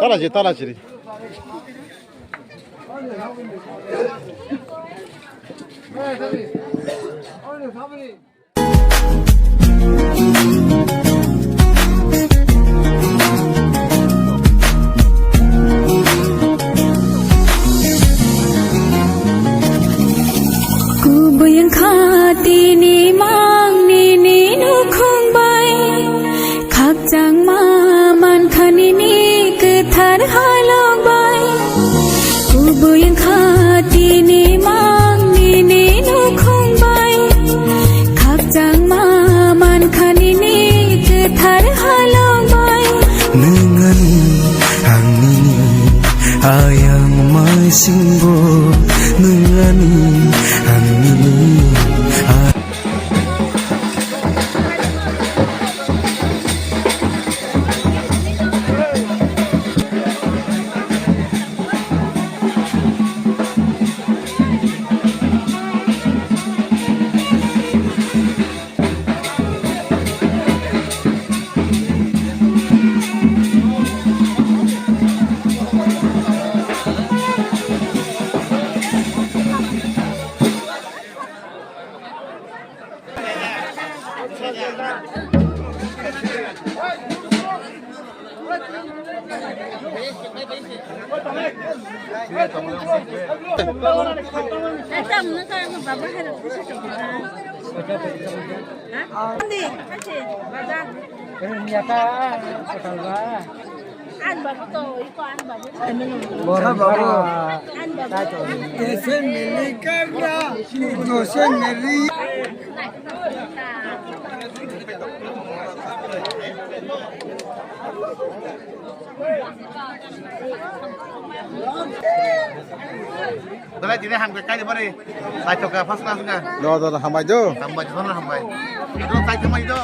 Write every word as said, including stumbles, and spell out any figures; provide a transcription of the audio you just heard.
Tala je, tala chiri. Kubui wngkha tini mang nini nukhung bai, khakchangma mankha nini kwthar halok bai. Kubui wngkha tini mang nini nukhung bai, khakchangma mankha nini kwthar halok bai. Nwng ani, ang nini, ayang maisingo, nwng ani, ang nini, a- Borok, borok. Jose Meli karna, Jose Meli. Dalai tini hamkhe kaini bari. Naithok kha first class kha. Do, do, do, hambai do. Hambai, jotono hambai. Ado tai thamai do.